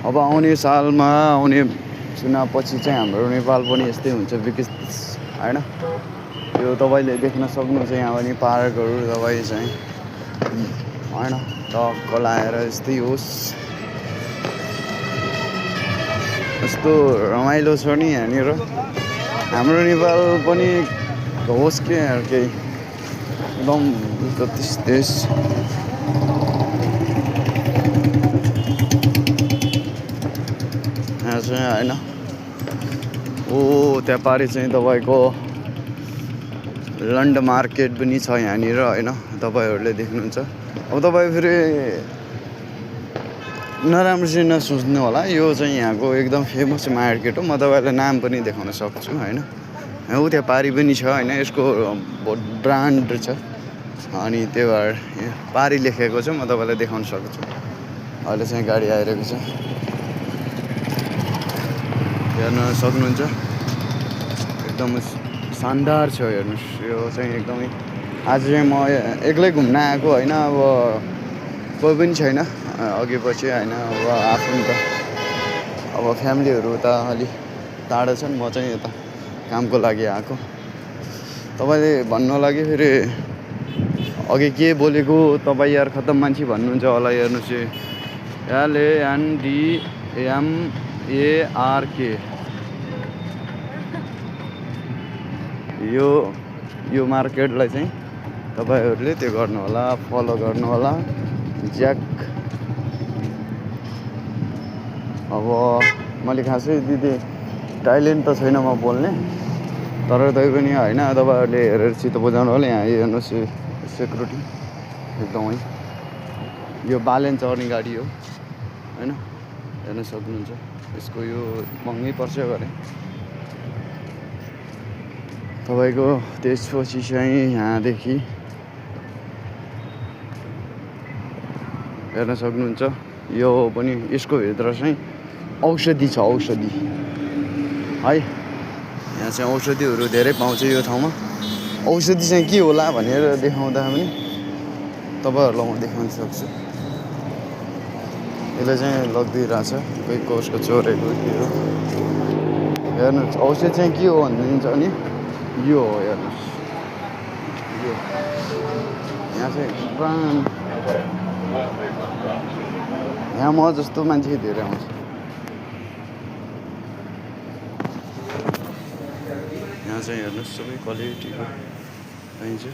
अब आउने सालमा आउने चुनावपछि चाहिँ हाम्रो नेपाल पनि यस्तै हुन्छ विकसित होइन। यो तपाईँले देख्न सक्नुहुन्छ यहाँ पनि पार्कहरू तपाईँ चाहिँ होइन टक्क लाएर यस्तै होस्। यस्तो रमाइलो छ नि यहाँनिर। हाम्रो नेपाल पनि होस् के केही एकदम जति देश यहाँ चाहिँ होइन। ओ त्यहाँ पारि चाहिँ तपाईँको लन्ड मार्केट पनि छ यहाँनिर होइन, तपाईँहरूले देख्नुहुन्छ। अब तपाईँ फेरि नराम्रो चाहिँ नसोच्नु होला, यो चाहिँ यहाँको एकदम फेमस मार्केट हो। म तपाईँलाई नाम पनि देखाउन सक्छु होइन। ऊ त्यहाँ पारि पनि छ होइन, यसको ब्रान्ड छ अनि त्यो भएर पारि लेखेको छ। म तपाईँलाई देखाउन सक्छु। अहिले चाहिँ गाडी आइरहेको छ, हेर्न सक्नुहुन्छ। एकदम शानदार छ हेर्नुहोस्। यो चाहिँ एकदमै आज चाहिँ म एक्लै घुम्न आएको होइन। अब कोही पनि छैन अघि पछि होइन। अब आफन्त अब फ्यामिलीहरू त अलि टाढा छन्, म चाहिँ यता कामको लागि आएको। तपाईँले भन्नु लागि फेरि अघि के बोलेको तपाईँ यार खतम मान्छे भन्नुहुन्छ होला। हेर्नुहोस् LANDMARK यो मार्केटलाई चाहिँ तपाईँहरूले त्यो गर्नु होला, फलो गर्नु होला। ज्याक अब मैले खासै दिदी टाइलेन्ट त छैन म बोल्ने, तर तैपनि होइन तपाईँहरूले हेरेर चित्त बुझाउनु होला। यहाँ हेर्नुहोस् सेक्युरिटी एकदमै यो बालेन चढ्ने गाडी हो होइन, हेर्न सक्नुहुन्छ। यसको यो महँगै पर्छ गरे तपाईँको। त्यसपछि चाहिँ यहाँदेखि हेर्न सक्नुहुन्छ। यो पनि यसको भित्र चाहिँ औषधि छ, औषधि है। यहाँ चाहिँ औषधिहरू धेरै पाउँछ यो ठाउँमा। औषधि चाहिँ के होला भनेर देखाउँदा पनि तपाईँहरूलाई म देखाउन सक्छु। यसले चाहिँ लगिदिइरहेछ कोही कसको चोरेको के हो। हेर्नुहोस् औषधि चाहिँ के हो भनिदिन्छ नि यो हो हेर्नुहोस्। यो यहाँ चाहिँ यहाँ म जस्तो मान्छे धेरै आउँछ। यहाँ चाहिँ हेर्नुहोस् सबै क्वालिटीको पाइन्छ।